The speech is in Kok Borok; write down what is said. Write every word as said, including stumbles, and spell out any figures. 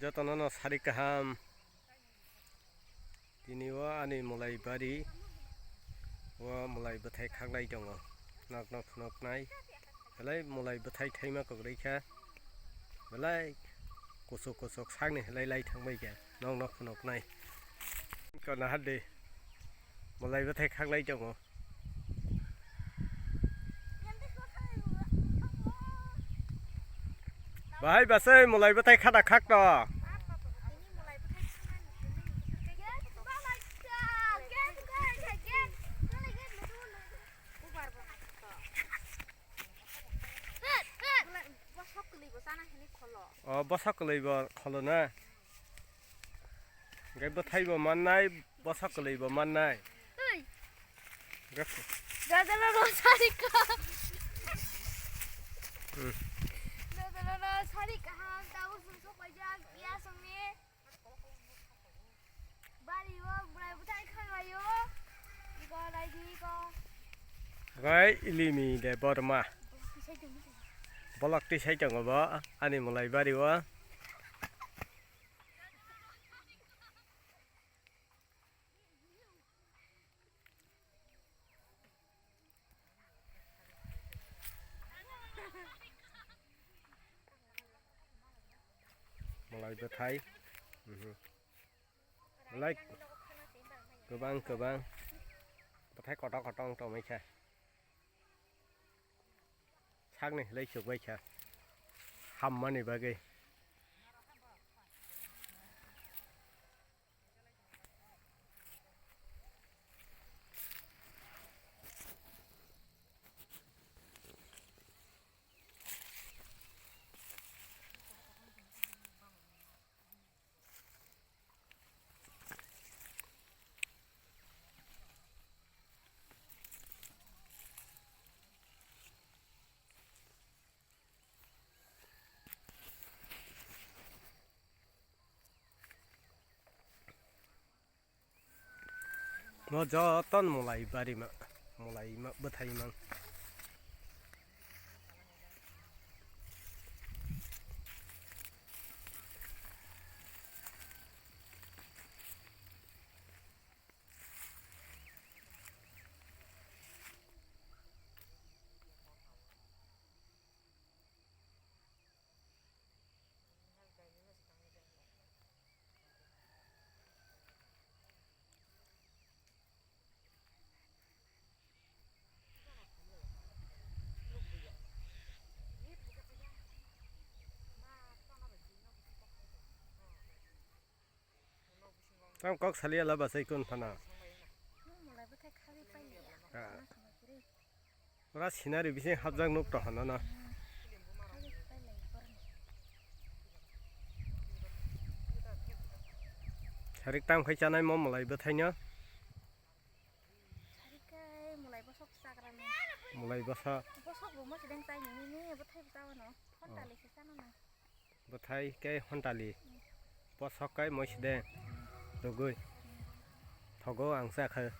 Jotono no sari kaham. Tini o ani mulai bari o mulai bwthai khaklai tongo. Nokno phunuknai. Belai mulai bwthai thaima kwrwi kha. Belai kusuk kusuk sakni helai lai thangbai kha. Nokno phunuknai. Kono hade mulai bwthai khaklai tongo. Bahai basai mulai bwthai khada khak to. O bosok kwlwi bo kholo na. Hwnkhe bwthai bo mannai, bosok kwlwi bo mannai. Oi. Gak. Dadalo no sari ka. Hmm. Dadalo no sari kaham, tabuk chwng sok paijak, ya songni. Bari o, bwrai bwthai khangayo. Iko nai di ko. Gai Ilimi Debbarma. Bolok tisai tongo bo, ani mulai bari o. Mulai bwthai. Mhm. Mulai kwbang kwbang. Bwthai kotor kotor wng tongmai kha. Sakni hwlai chukbai kha. Hammani bagwi. Mo joton mulai bari ma, mulai ma, bwthai mang. Tamo kok salia la bachai kun phano. Nung mulai bwthai khari pailiya. Ah. Khana khama kwrwi. Pura scenery bising hapjak nuk to hano no. Hmm. Khari pailai borno. Sarik tam khai chanai mo mulai bwthai no. Sarik kai mulai bosok chagra ni. Mulai bosok. Bosok bo mo sideng chai ni ni bwthai bwthai no. Phone Oh. Tali se chana na. Bwthai khe hontali. Bosok khe moisideng. Tugui. Thogo ang chakha.